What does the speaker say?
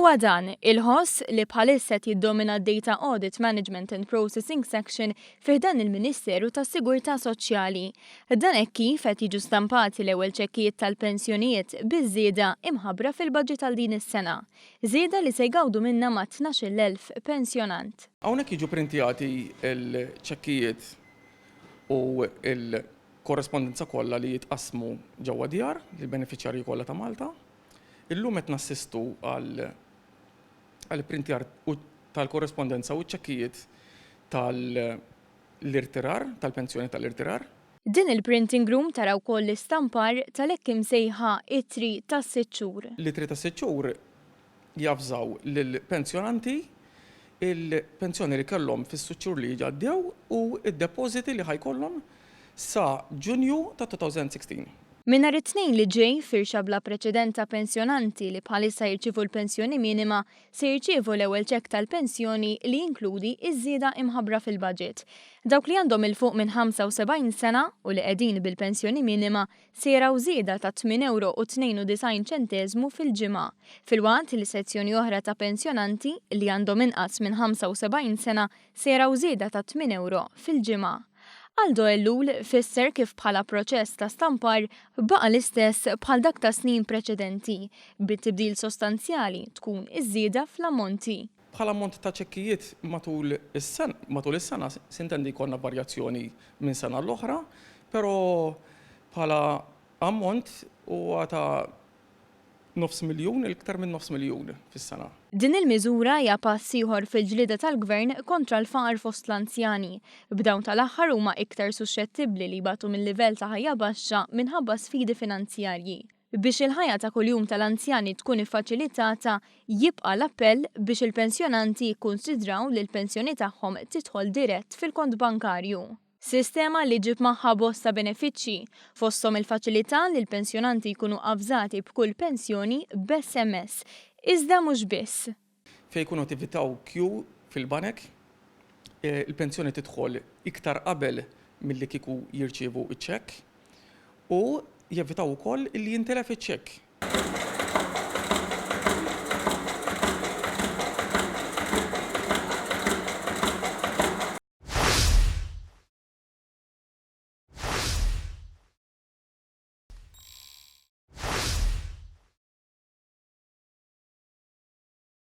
Huwa dan il-ħoss li bħalissa qed jiddomina d-Data Audit Management and Processing Section fi ħdan il-Ministeru tas-Sigurtà Soċjali. Dan hekk kif qed jiġu stampati l-ewwel ċekkijiet tal-pensjonijiet biż-żieda imħabbra fil-budget għal din is-sena. Żieda li se jgawdu minnha ma' 12,000 pensjonant. Hawnhekk jiġu printjati l-ċekkijiet u l-korrespondenza kollha li jitqassmu ġewwa djar lill-benefiċjarji kollha ta' Malta. Illum qed nassistu għal għall-ipprintjar tal-korrespondenza u ċ-ċekkijiet tal-irtirar, tal-pensjoni tal-irtirar. Din il-printing room tara wkoll l-istampar tal-hekk imsejħa ittri tas-sitt xhur. L-ittri tas-sitt xhur javżaw lill-pensjonanti il-pensjoni li kellhom fis-sitt xhur li għaddew u d-depożiti li ħa jkollhom sa Ġunju ta' 2016. Minn nhar it-Tnejn li ġej, firxa bla preċedent ta' pensjonanti li bħalissa jirċievu l-pensjoni minima se jirċievu l-ewwel ċekk tal-pensjoni li jinkludi ż-żieda imħabbra fil-budget. Dawk li għandhom 'il fuq minn 75 sena u li qegħdin bil-pensjoni minima se jaraw żieda ta' tmien ewro u 92 ċenteżmu fil-ġimgħa, filwaqt li sezzjoni oħra ta' pensjonanti li għandhom inqas minn 75 sena se jaraw żieda ta' tmien ewro fil-ġimgħa. Aldo Ellul fisser kif bħala proċess ta' stampar baqa' l-istess bħal dak ta' snin preċedenti, bit-tibdil sostanzjali tkun iż-żieda fl-ammonti. Bħala ammont ta' ċekkijiet matul is-sena, matul is-sena sintendi jkollna varjazzjoni minn sena għall-oħra, però bħala ammont huwa ta' nofs miljun, iktar minn nofs miljun fis-sena. Din il-miżura hija pass ieħor fil-ġlieda tal-Gvern kontra l-faqar fost l-anzjani, b'dawn tal-aħħar huma iktar suxxettibbli li jbatu minn livell ta' ħajja baxxa minħabba sfidi finanzjarji. Biex il-ħajja ta' kuljum tal-anzjani tkun iffaċilitata, jibqa' l-appell biex il-pensjonanti jikkunsidraw li l-pensjoni tagħhom tidħol dirett fil-kont bankarju. Sistema li ġġib magħha bosta benefiċċji, fosthom il-faċilità li l-pensjonanti jkunu avżati b'kull pensjoni b'SMS. Iżda mhux biss. Fejn jkunu qed jevitaw kju fil-banek, il-pensjoni tidħol iktar qabel milli kieku jirċievu ċ-ċekk u jevitaw ukoll illi jintilef iċ-ċekk.